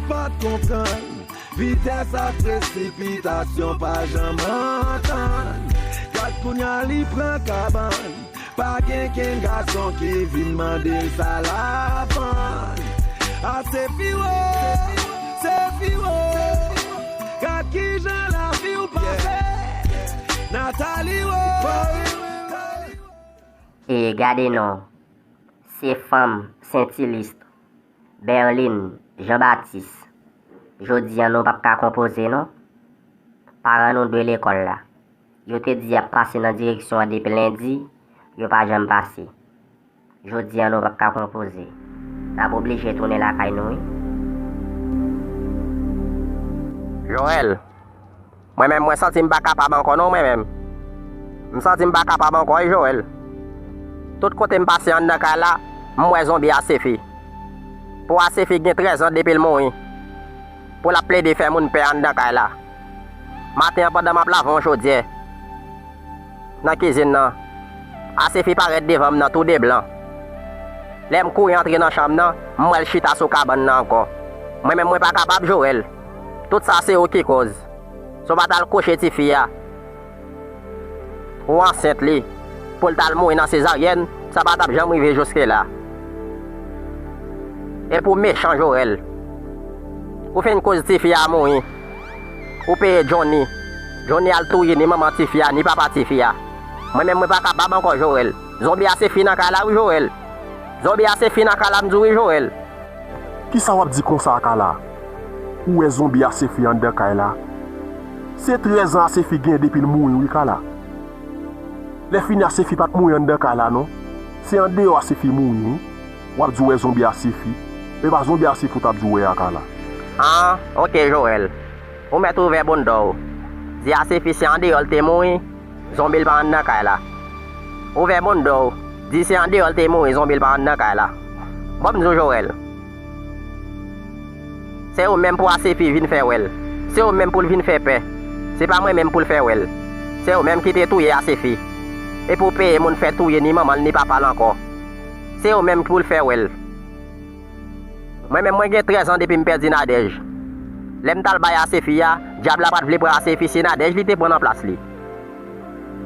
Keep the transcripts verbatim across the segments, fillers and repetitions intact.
Pa t konprann, vitès ak presipitasyon pa janm antann. Gad kounya li pran kabann. Pa gen kenn gason ki vin mande l sa l ap vann. A Sefi wo, Sefi wo. Gad kijan lavi w pase. Nathalie wo. E gade non, se fanm Sentilis, Berline, Jean Baptiste. Jodi a nou p ap ka konpoze non. Paran nou dwe lekòl la. Yo te di y ap pase nan direksyon an depi lendi, yo pa janm pase. Jodi a nou p ap ka konpoze. N ap oblije tounen lakay nou wi. Joel, mwen menm mwen santi m pa kapab ankò non mwen menm. M santi m pa kapab ankò wi Joel. Tout kote m pase anndan kay la, m wè zonbi Asefi. Po Asefi gen trèz an depi l mouri. Po l ap plede fè moun pè anndan kay la. Maten an pandan m ap lave yon chodyè nan kizin nan, Asefi parèt devan m nan tou de blan. Lè m kouri antre nan chanm nan, m wè l chita sou kabann nan ankò. Mwen menm mwen pa kapab Joel. Tout sa se ou ki koz. Si w pa t al kouche tifi a, ou ansent li, pou l t al mouri nan sezaryèn, sa pa t ap janm rive jouske la. Epi w mechan Joel. Ou fin koz tifi a mouri. Ou peye Johnny. Johnny al touye ni manman tifi a, ni papa tifi a. Mwen menm mwen pa kapab ankò Joel. Zonbi Asefi nan kay la wi Joel. Zonbi Asefi nan kay la m di w wi Joel. Kisa w ap di konsa Kala? Ou wè zonbi Asefi anndan kay la? Se trèz an Asefi gen depi l mouri wi Kala. Lè fini Asefi pa t mouri anndan kay la non. Se andeyò Asefi mouri wi. W ap di w wè zonbi Asefi. E pa zonbi Asefi w t ap di w wè a Kala. An, oke Joel. Ou mèt ouvè bonnda w. Di Asefi se andeyò l te mouri, zonbi l pa anndan kay la. Ouvè bonnda w. Di se andeyò l te mouri, zonbi l pa anndan kay la. Ban m di w Joel. Se ou menm pou Asefi vin fè wè l. Se ou menm pou l vin fè pè. Se pa mwen menm pou l fè wè l. Se ou menm ki te touye Asefi. Epi w peye moun fè touye ni manman l ni papa l ankò. Se ou menm pou l fè wè l. Mwen menm mwen gen trèz an depi m pèdi Nadèj. Lè m t al bay Asefi a, dyab la pa t vle pran Asefi, se Nadèj li te pran nan plas li.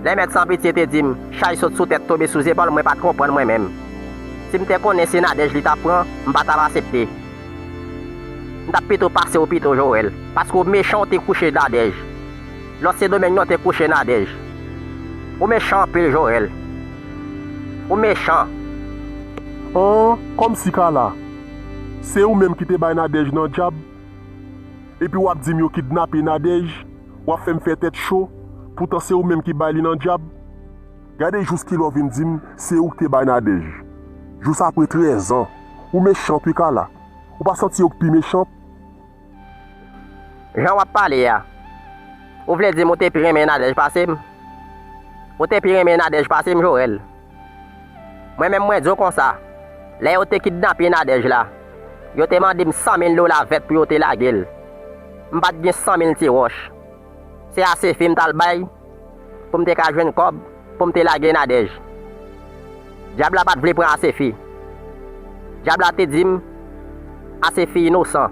Lè mèt Sanpitye te di m, chay sot sou tèt tonbe sou zepòl, mwen pa t konprann mwen menm. Si m te konnen se Nadèj li t ap pran, m pa t ap asepte. M t ap pito pase w pito Joel, paske w mechan w te kouche Nadèj. Lòt se domèn nan te kouche Nadèj. Ou mechan anpil Joel. Ou mechan. An, kòmsi Kala. Se ou menm ki te bay Nadèj nan dyab. Epi w ap di m yo kidnape Nadèj, w ap fè m fè tèt cho, poutan se ou menm ki bay li nan dyab. Gade jous kilè w vin di m se ou k te bay Nadèj. Jous apre trèz an, ou mechan wi Kala. Ou pa santi yo k pi mechan? Jan w ap pale a, ou vle di m ou te pi renmen Nadèj pase m? Ou te pi renmen Nadèj pase m, Joel? Mwen menm mwen di w konsa, lè yo te kidnape Nadèj la, yo te mande m san mil dola vèt pou yo te lage l. M pa t gen san mil ti wòch. Se Asefi m t al bay pou m te ka jwenn kòb pou m te lage Nadèj. Dyab la pa t vle pran Asefi. Dyab la te di m Asefi inosan.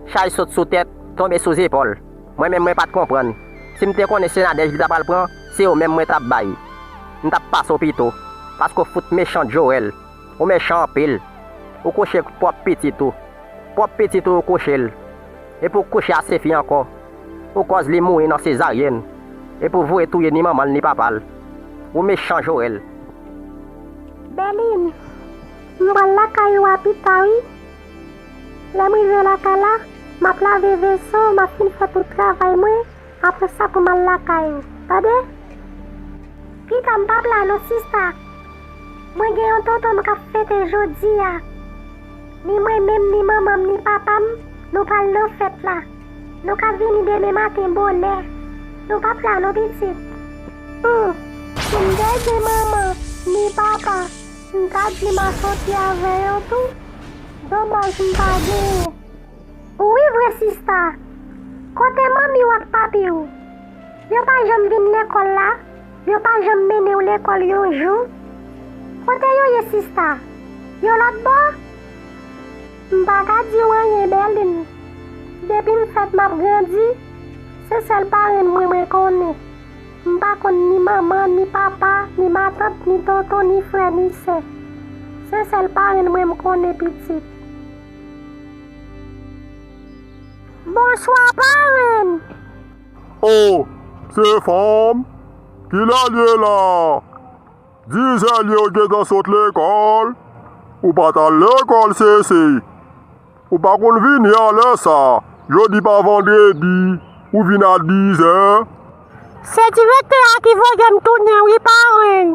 Chay sot sou tèt, tonbe sou zepòl. Mwen menm mwen pa t konprann. Si m te konnen se Nadèj li ta pral pran, se ou menm mwen t ap bay. M t ap pase w pito, paske w fout mechan Joel. Ou mechan anpil. Ou kouche pwòp pitit ou. Pwòp pitit ou, ou kouche l. Epi w kouche Asefi ankò. Ou kòz li mouri nan sezaryèn. Epi w voye touye ni manman l ni papa l. Ou mechan Joel. Berline, m pral lakay ou a pita wi. Lè m rive lakay la, m ap lave veso, m ap fin fè tout travay mwen. Apre sa pou m al lakay ou, tande? Pita m p ap la non sista. Mwen gen yon tonton m k ap fete jodi a. Ni mwen menm, ni manman m, ni papa m, nou pral nan fèt la. Nou ka vini demen maten bonè. Nou p ap la non pitit. Hum, si m te gen manman, ni papa, m ta di m a soti avè yo tou. Domaj m pa genyen. Ou wi vre sista. Kote manmi w ak papi w? Yo pa janm vin lekòl la? Yo pa janm mennen w lekòl yon jou? Kote yo ye sista? Yo lòt bò? M pa ka di w anyen Berline. Depi m fèt m ap grandi, se sèl parenn mwen mwen konnen. M pa konn ni manman, ni papa, ni matant, ni tonton, ni frè, ni sè. Se sèl parenn mwen m konnen pitit. Bonswa, parenn! O, se fanm? Kilè l ye la? Dizè l ye, ou gentan sot lekòl? Ou pa t al lekòl, Sese. Ou pa konn vini a lè sa, jodi pa vandredi, ou vin a dizè? Se direktè a ki voye m tounen wi, parenn.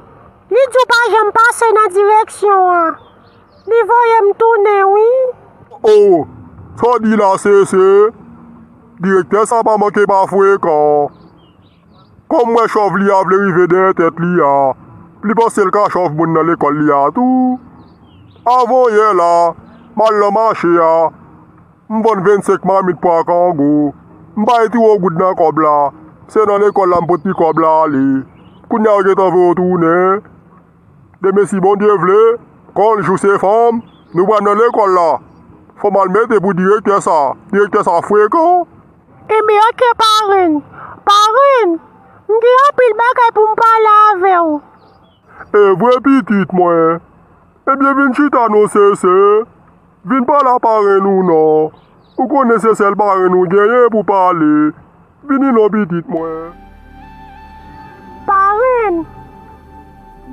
Li di w pa janm pase nan direksyon an. Li voye m tounen wi. O, sa w di la, Sese? Direktè sa pa manke pa frekan. Kòm m wè chòv li a vle rive dèyè tèt li a, li panse l ka chòv moun nan lekòl li a tou. Avan yè la, m al nan mache a, m vann vennsenk mamit pwa kango. M bay tire yon goud nan kòb la. Se nan lekòl la m pot ti kòb la ale. Kounye a yo gentan voye w tounen. Demen si Bondye vle, kan yon jou se fanm, nou pral nan lekòl la. Fò m al mete pou direktè sa. Direktè sa frekan. Enben, oke, parenn. Parenn, m gen anpil bagay pou m pale avè w. E vre, pitit mwen? Ebyen, vin chita non, Sese. Vin pale a parenn ou non. Ou konnen se sèl parenn ou genyen pou pale. Vini non, pitit mwen. Parenn,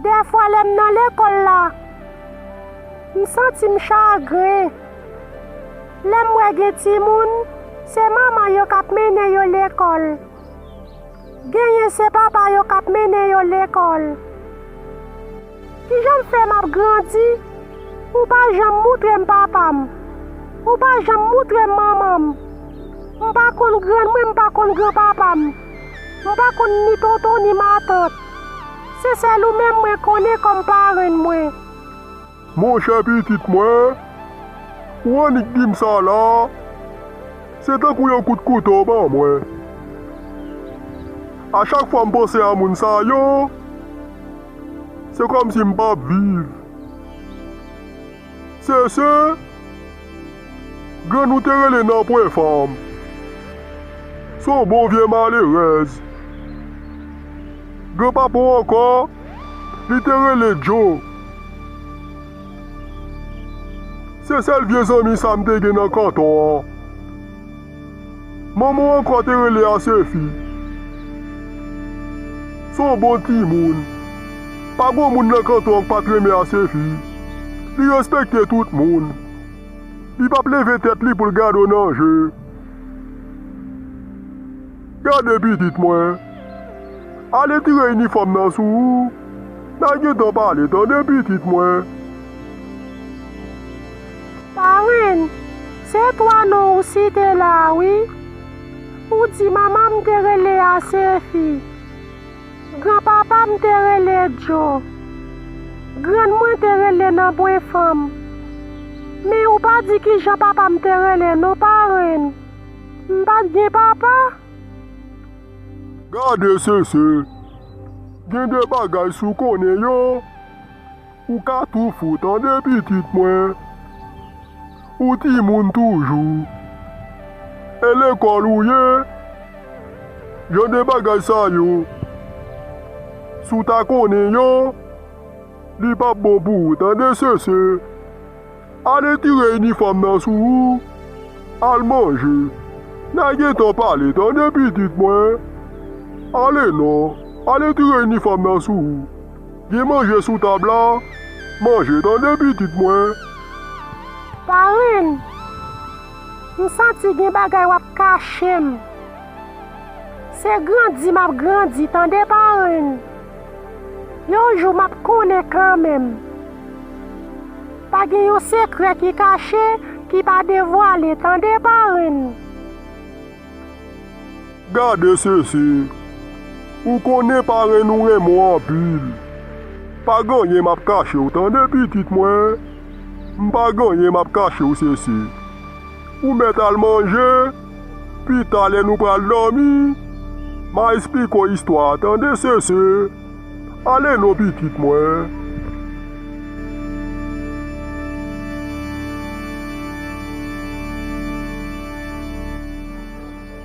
dèfwa lè m nan lekòl la, m santi m chagren. Lè m wè gen timoun, se manman yo k ap mennen yo lekòl. Genyen se papa yo k ap mennen yo lekòl. Kijan m fè m ap grandi? Ou pa janm moutre m papa m. Ou pa janm moutre m manman m. M pa konn grann mwen, m pa konn granpapa m. M pa konn ni tonton ni matant. Se sèl ou menm mwen konnen kòm parenn mwen. Monchè pitit mwen, ou annik di m sa la, se tankou yon kout kouto w ban mwen. A chak fwa m panse a moun sa yo, se kòmsi m p ap viv. Sese, grann ou te rele Nanpwen Fanm. Se yon bon vye malerèz. Granpapa w ankò, li te rele Djo. Se sèl vye zanmi sa m te gen nan kanton an. Manman w ankò te rele Asefi. Se yon bon timoun. Pa gen moun nan kanton an k pa t renmen Asefi. Li respekte tout moun. Li p ap leve tèt li pou l gade w nan je. Gade pitit mwen. Ale tire inifòm nan sou ou. N a gentan pale, tande pitit mwen. Parenn, se twa non ou site la a wi. Ou di manman m te rele Asefi. Granpapa m te rele Djo. Grann mwen te rele Nanpwen Fanm. Men ou pa di kijan papa m te rele non, parenn. M pa t gen papa. Gade Sese, gen de bagay si w konnen yo, ou ka tou fou, tande pitit mwen. Ou timoun toujou. E lekòl ou ye, jan de bagay sa yo, si w ta konnen yo, li p ap bon pou ou, tande Sese. Ale tire inifòm nan sou ou, al manje. N a gentan pale, tande pitit mwen. Ale non, ale tire inifòm nan sou ou. Gen manje sou tab la, manje, tande pitit mwen. Parenn, m santi gen bagay w ap kache m. Se grandi m ap grandi, tande parenn. Yon jou m ap konnen kanmenm. Pa gen yon sekrè ki kache, ki pa devwale, tande parenn. Gade Sese, ou konnen parenn ou renmen w anpil. Pa gen anyen m ap kache w, tande pitit mwen. M pa gen anyen m ap kache w, Sese. Ou mèt al manje, pita lè nou pral dòmi, m a esplike w istwa a, tande Sese. Ale non, pitit mwen.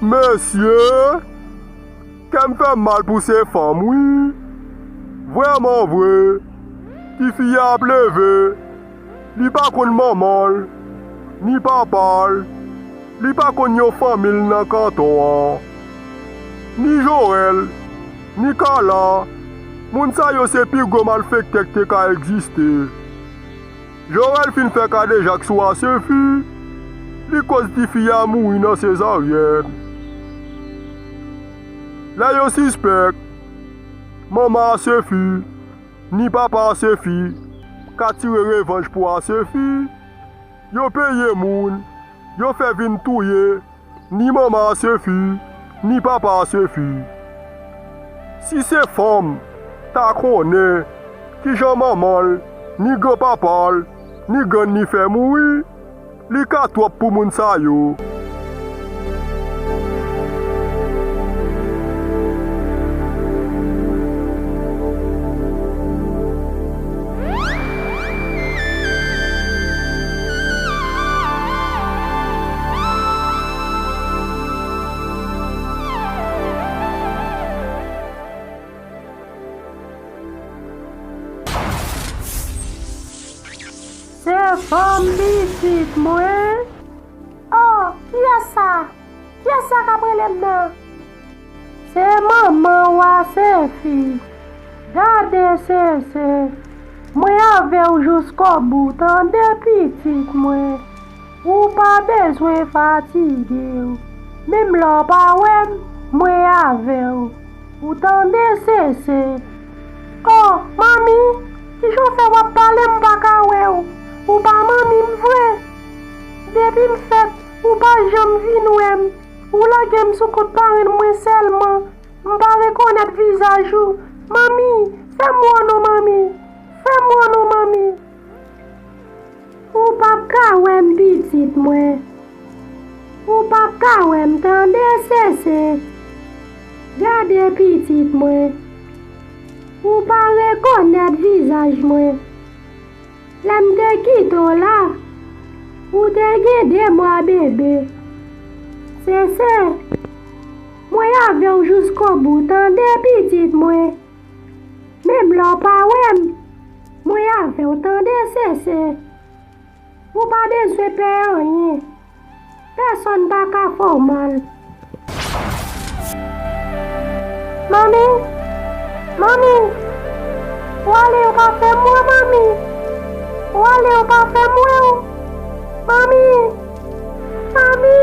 Mesye, kè m fè m mal pou se fanm, wi. Vrèman vre, tifi a ap leve, li pa konn manman l, ni papa l, li pa konn yon fanmi l nan kanton an. Ni Joel, ni Carla, moun sa yo se pi gwo malfektè k te ka egziste. Joel fin fè kadejak sou Asefi, li koz tifi a mouri nan sezaryèn. Lè yo sispèk manman Asefi, ni papa Asefi ka tire revanj pou Asefi, yo peye moun, yo fè vin touye ni manman Asefi, ni papa Asefi. Si se fanm ta konnen kijan manman l, ni granpapa l, ni grann li fè mouri, li ka twòp pou moun sa yo. Se fanm pitit mwen. Oh, kiyès sa? Kiyès sa k ap rele m nan? Se manman w Asefi. Gade Sese, mwen avè w jouskobou, tande pitit mwen. Ou pa bezwen fatige w. Menm lè w pa wè m, mwen avè w. Ou tande Sese? Oh, manmi, kijan w fè w ap pale m pa ka wè w? Ou pa manmi m vre? Depi m fèt, ou pa janm vin wè m. Ou lage m sou kont parenn mwen sèlman. M pa rekonèt vizaj ou. Manmi, fè m wè w non, manmi. Fè m wè w non, manmi. Ou p ap ka wè m, pitit mwen. Ou p ap ka wè m, tande, Sese. Gade, pitit mwen. Ou pa rekonèt vizaj mwen. Lè m te kite w la, ou te gen de mwa bebe. Sese, mwen avè w jouskobou, tande, pitit mwen. Menm lè w pa wè m, mwen avè w, tande, Sese. Ou pa bezwen pè anyen. Pèsonn pa ka fè w mal. Manmi! Manmi! Ou ale, ou pa fè m wè w, manmi! Ou ale, ou pa fè m wè w! Manmi! Manmi!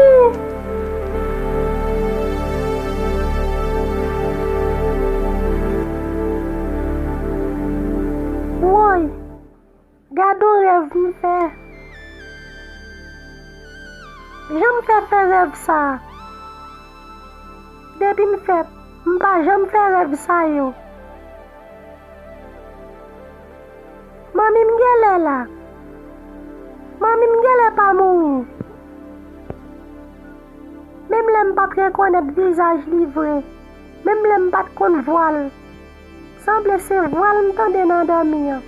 Woy! Gad on rèv m fè. Jan m fè fè rèv sa a. Depi m fèt, m pa janm fè rèv sa yo. Manmi m genlè la. Manmi m genlè pa mouri. Menm lè m pa t rekonèt vizaj li vre, menm lè m pa t konn vwa l, sanble se vwa l m tande nan dòmi an.